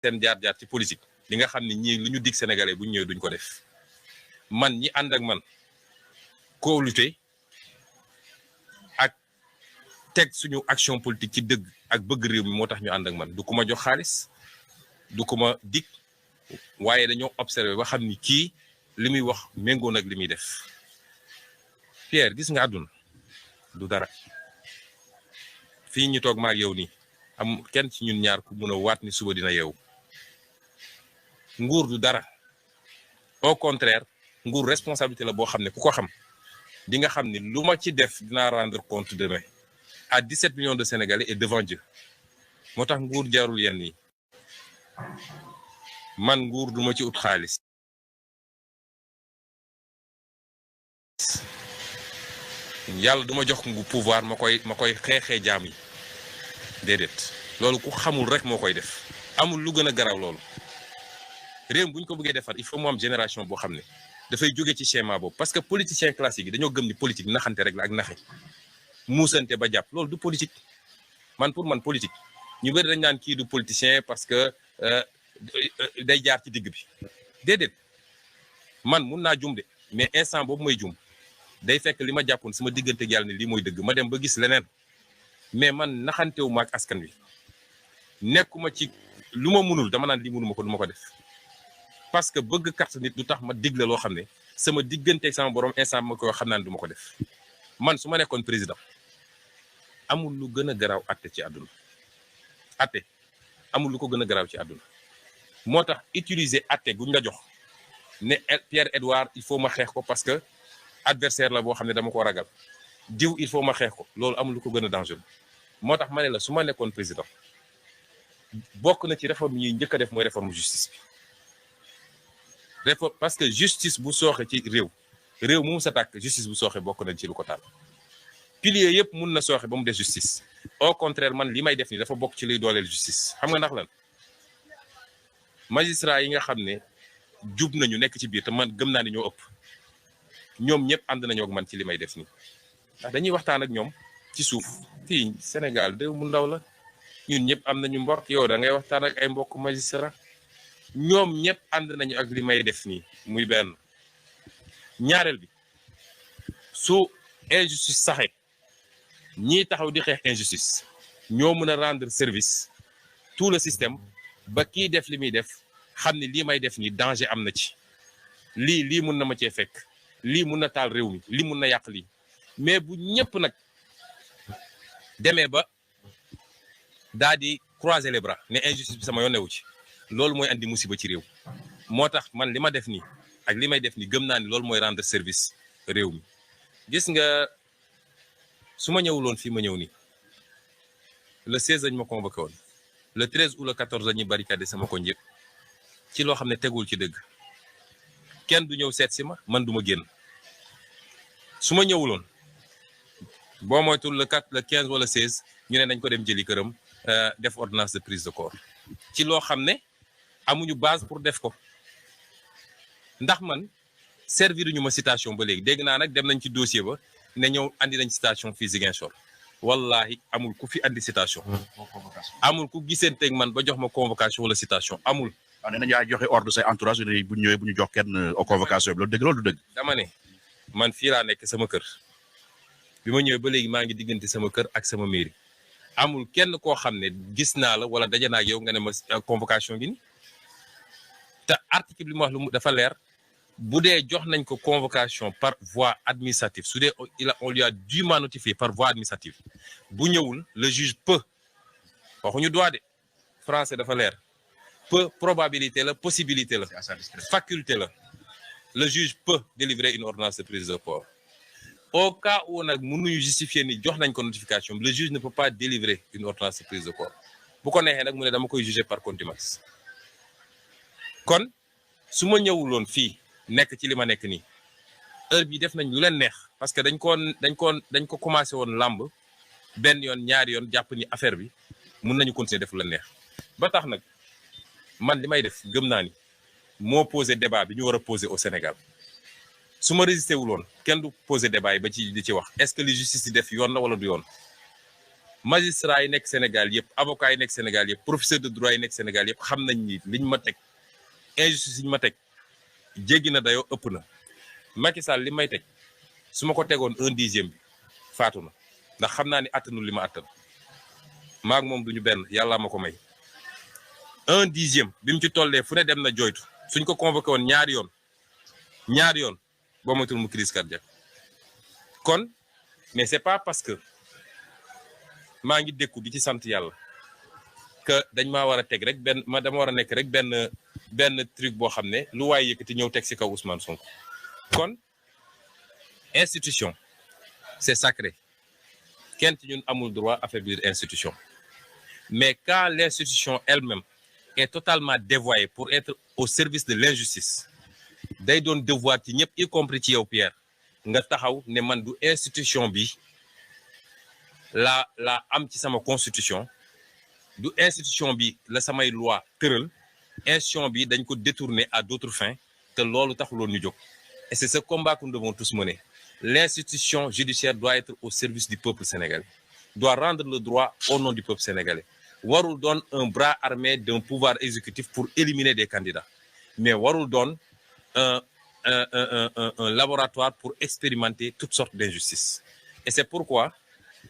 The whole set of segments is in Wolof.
seen jaar-jaar ci politique li nga xam ne ñii lu ñu dig sénégalais bu ñu ñëwee duñ ko def man ñi ànd ak man kóolute ak teg suñu action politique ci dëgg ak bëgg réew mi moo tax ñu ànd ak man du ko ma jox xaalis du ko ma dig waaye dañoo observé ba xam ni kii li muy wax méngoo nag li muy def Pierre gis nga àdduna du dara fii ñu toog maag yow nii am kenn ci ñun ñaar ku mun a waat ni suba dina yeewu nguur du dara au contraire nguur responsabilité la boo xam ne ku ko xam di nga xam ni lu ma ci def dinaa rendre compte demain à 17 millions de Sénégalais et devant Dieu moo tax nguur jarul yenn yi man nguur duma ci ut xaalis yàlla duma jox ngu pouvoir ma koy xeexee jaam yi déedéet loolu ku xamul rek moo koy def amul lu gën a garaaw loolu réew bu ñu ko bëggee defar il faut mu am génération boo xam ne dafay jóge ci schéma boobu parce que politicien classique yi dañoo gëm ni politique naxante rek la ak naxe muusante ba jàpp loolu du politique man pour man politique ñu bëri dañ naan kii du politicien parce que day jaar ci digg bi déedéet man mun naa jum de mais instant boobu may jum day fekk li ma jàppoon sama diggante ak yàlla ne lii mooy dëgg ma dem ba gis leneen mais man naxantewu ma ak askan wi nekkuma ci lu ma munul dama naan lii munuma ko du ma ko def parce que bëgg carte nit du tax ma digle loo xam ne sama diggante ak sama borom instant ma koy wax xam naa ne du ma ko def man su ma nekkoon président amul lu gën a garaaw atte ci àdduna atte amul lu ko gën a garaaw ci àdduna moo tax utiliser atte guñ la jox ne Pierre Edouard il faut ma xeex ko parce que adversaire la boo xam ne dama ko ragal diw il faut ma xeex ko loolu amul lu ko gën a dangereux moo tax ma ne la su ma nekkoon président bokk na ci réforme yi njëkk a def mooy réforme justice bi réforme parce que justice bu sooxe ci réew mu sa tàkk justice bu sooxe bokk nañ ci lu ko taal pilier yëpp mun na sooxe ba mu des justice au contraire man li may def ni dafa bokk ci liy dooleel justice xam nga ndax lan magistrat yi nga xam ne jub nañu nekk ci biir te man gëm naa ne ñoo ëpp ñoom ñëpp ànd nañoo ak man ci li may def nii ndax dañuy waxtaan ak ñoom ci suuf fii Sénégal réew mu ndaw la ñun ñëpp am nañu mbokk yow da ngay waxtaan ak ay mbokk magistrat ñoom ñëpp ànd nañu ak li may def nii muy benn ñaareel bi su injustice saxee ñii taxaw di xeex injustice ñoo mën a rendre service tout le système ba kii def li muy def xam ni lii may def nii danger am na ci lii mun na ma cee fekk lii mun na taal réew mi lii mun na yàq lii mais bu ñëpp nag demee ba daa di croiser les bras ne injustice bi sama yoon newu ci loolu mooy andi musiba ci réew moo tax man li ma def nii ak li may def nii gëm naa ni loolu mooy rendre service réew mi gis nga su ma ñëwuloon fii ma ñëw nii le 16 lañ ma convoqué woon le 13 ou le 14 la ñuy barricade sama koñ yëpp ci loo xam ne tegul ci dëgg kenn du ñëw seet si ma man du ma génn su ma ñëwuloon boo moytul le 4 le 15 wala 16 ñu ne nañ ko dem jëli këram def ordonnance de prise de corps ci loo xam ne amuñu base pour def ko ndax man servir ñu ma citation ba léegi dégg naa nag dem nañ ci dossier ba ne ñëw andi nañ citation fii Ziguinchor wallahi amul ku fi andi citation amul ku gisanteeg man ba jox ma convocation wala citation amul. waaw nee nañu yaa joxe ordre say entourage bu ñu ñëwee bu ñu jox kenn convocation bi loolu dëgg loolu du dëgg. dama ne man fii laa nekk sama kër bi ma ñëwee ba léegi maa ngi diggante sama kër ak sama mairie amul kenn koo xam ne gis naa la wala daje naa ak yow nga ne ma convocation gi ni te article bi ma wax lu dafa leer bu dee jox nañ ko convocation par voie administrative su dee on lui a dûment notifié par voie administrative bu ñëwul le juge peut waxuñu droit de français dafa leer peut probabilité la possibilité la faculté la le juge peut délivrer une ordonnance de prise de corps au cas où nag mënuñu justifier ni jox nañ ko notification le juge ne peut pas délivrer une ordonnance de prise de corps bu ko neexee nag mu ne dama koy juger par contumace kon su ma ñëwuloon fii nekk ci li ma nekk nii heure bi def nañ lu leen neex parce que dañ ko commencé woon làmb benn yoon ñaari yoon jàpp ni affaire bi mun nañu continuer def lu leen neex ba tax nag man li may def gëm naa ni moo posé débat bi ñu war a poser au Sénégal su ma résisté wuloon kenn du poser débat yi ba ci di ci wax est-ce que li justice di def yoon la wala du yoon magistrat yi nekk Sénégal yëpp avocat yi nekk Sénégal yëpp professeur de droit yi nekk Sénégal yëpp xam nañ ni liñ ma teg injustice liñ ma teg jéggi na dayoo ëpp na. Macky Sall li may teg su ma ko tegoon 1/10 bi faatu na ndax xam naa ni attanul li ma attan maag moom duñu benn yàlla ma ko may 1/10 bi mu ci tollee fu ne dem na joytu suñ ko convoqué woon ñaari yoon boo moytul mu crise cardiaque kon mais c'est pas parce que maa ngi dékku di ci sant yàlla que dañ maa war a teg rek dama war a nekk rek benn truc boo xam ne lu waay yëkkati ñëw teg ci kaw Ousmane Sonko kon institution c'est sacré kenn ci ñun amul droit affaiblir institution mais quand l'institution elle-même est totalement dévoyée pour être au service de l'injustice day doon devoir ci ñëpp y compris ci yow Pierre nga taxaw ne man du institution bi la am ci sama constitution du institution bi la samay loi tëral institution bi dañ ko détourner à d'autres fins te loolu taxuloon ñu jóg et c'est ce combat que nous devons tous mener. L'institution judiciaire doit être au service du peuple sénégalais, doit rendre le droit au nom du peuple sénégalais. Warul doon un bras armé d'un pouvoir exécutif pour éliminer des candidats, mais warul doon un laboratoire pour expérimenter toutes sortes d'injustices. Et c'est pourquoi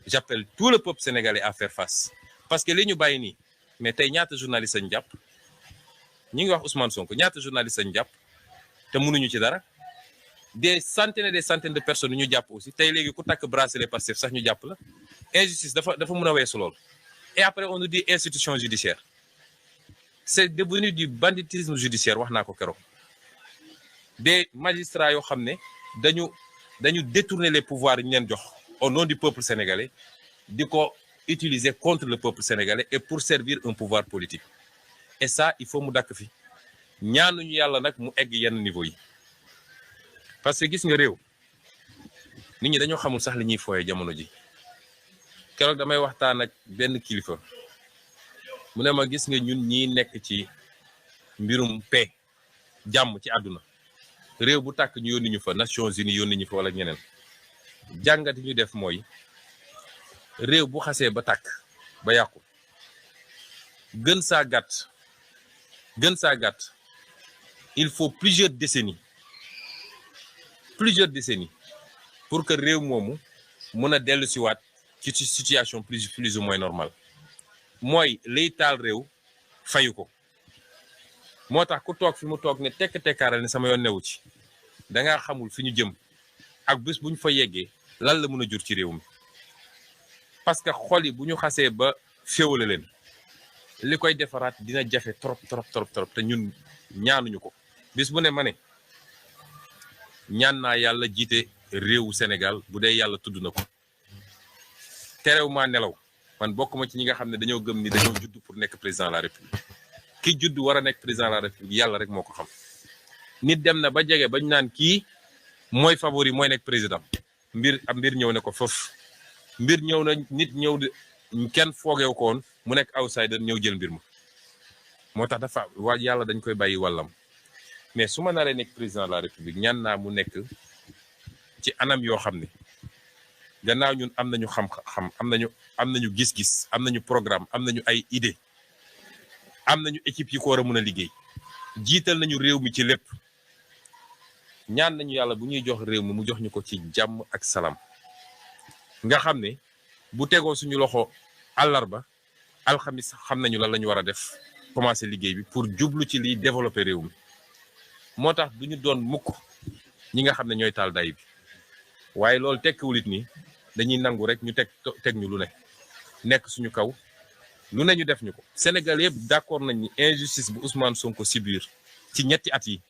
j'appelle tout le peuple sénégalais à faire face. Parce que li ñu bàyyi nii mais tey ñaata journaliste lañ jàpp ñi ngi wax Ousmane Sonko ñaata journaliste lañ jàpp te mënuñu ci dara. Des centaines et des centaines de personnes ñu jàpp aussi tey léegi ku takk bracelet Pastef sax ñu jàpp la injustice dafa mën a weesu lool et après on nous dit institution judiciaire c'est devenu du banditisme judiciaire wax naa ko keroog des magistrats yoo xam ne dañu détourner les pouvoirs yi ñu leen jox au nom du peuple sénégalais di ko utiliser contre le peuple sénégalais et pour servir un pouvoir politique et ça il faut mu dakk fi ñaanuñu yàlla nag mu egg yenn niveau yi. parce que gis nga réew nit ñi dañoo xamul sax li ñuy fooyee jamono ji keroog damay waxtaan ak benn kilifa mu ne ma gis nga ñun ñi nekk ci mbirum paix jàmm ci àdduna réew bu tàkk ñu yónni ñu fa Nations Unies yónni ñu fa wala ñeneen jàngat yi ñu def mooy réew bu xasee ba tàkk ba yàqu gën saa gàtt il faut plusieurs décennies pour que réew moomu mën a dellu siwaat ci situation plus ou moins normale mooy liy taal réew fayu ko moo tax ku toog fi mu toog ne tekkaaral ne sama yoon newu ci dangaa xamul fi ñu jëm ak bés bu ñu fa yeggee lan la mën a jur ci réew mi parce que xol yi bu ñu xasee ba féewale leen li koy defaraat dina jafe trop te ñun ñaanuñu ko bis bu ne ma ne ñaan naa yàlla jiite réewu Sénégal bu dee yàlla tudd na ko terew maa nelaw man bokk ma ci ñi nga xam ne dañoo gëm ni dañoo judd pour nekk président de la république ki judd war a nekk président de la république yàlla rek moo ko xam nit dem na ba jege bañ naan kii mooy favori mooy nekk président mbir ñëw ne ko foofu mbir ñëw na nit ñëw kenn foogeew ko woon mu nekk outsider ñëw jël mbir ma moo tax dafa waa yàlla dañ koy bàyyi wàllam mais su ma naree nekk président de la république ñaan naa mu nekk ci anam yoo xam ne gannaaw ñun am nañu xam-xam am nañu gis-gis am nañu programme am nañu ay idée am nañu équipe yi ko war a mën a liggéey jiital nañu réew mi ci lépp ñaan nañu yàlla bu ñuy jox réew mi mu jox ñu ko ci jàmm ak salaam nga xam ne bu tegoo suñu loxo àllarba alxamis xam nañu lan la ñu war a def commencer liggéey bi pour jublu ci liy développer réew mi moo tax du ñu doon mukk ñi nga xam ne ñooy taal day bi waaye loolu tekkiwul it ni dañuy nangu rek ñu teg ñu lu ne nekk suñu kaw lu ne ñu def ñu ko Sénégal yëpp d'accord nañ ni injustice bu Ousmane Sonko subir ci ñetti at yi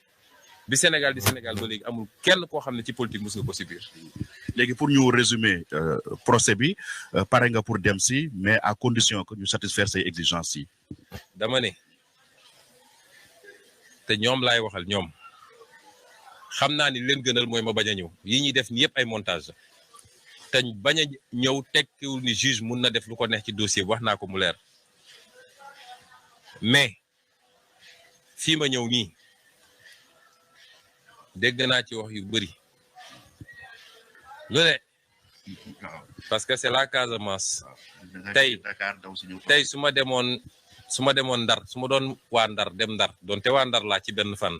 bi Sénégal di Sénégal ba léegi amul kenn koo xam ne ci politique mos nga ko subir. léegi pour ñu résumer procès bi pare nga pour dem si mais à condition que ñu satisfaire say exigences yi. dama ne te ñoom laay waxal ñoom xam naa ni leen gënal mooy ma bañ a ñëw yi ñuy def ni yëpp ay montage la te bañ a ñëw tekkiwul ni juge mun na def lu ko neex ci dossier bi wax naa ko mu leer mais fii ma ñëw nii dégg naa ci wax yu bëri lu ne parce que c'est la Casamance. tey su ma demoon Ndar su ma doon waa Ndar dem Ndar donte waa Ndar laa ci benn fan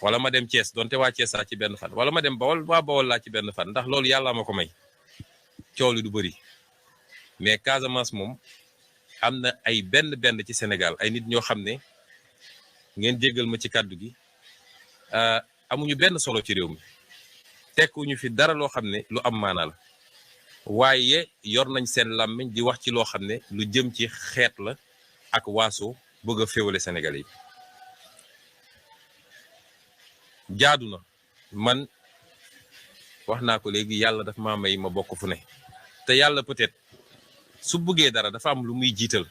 wala ma dem Thiès donte waa Thiès laa ci benn fan wala ma dem Bawol waa Bawol laa ci benn fan ndax loolu yàlla ma ko may coow li du bëri mais Casamance moom am na ay benn ci Sénégal ay nit ñoo xam ne ngeen jéggal ma ci kàddu gi amuñu benn solo ci réew mi tekkuñu fi dara loo xam ne lu am maanaa la waaye yor nañ seen làmmiñ di wax ci loo xam ne lu jëm ci xeet la ak waaso bëgg a féewale Sénégalais yi jaadu na man wax naa ko léegi yàlla daf maa may ma bokk fu ne te yàlla peut-être su bëggee dara dafa am lu muy jiital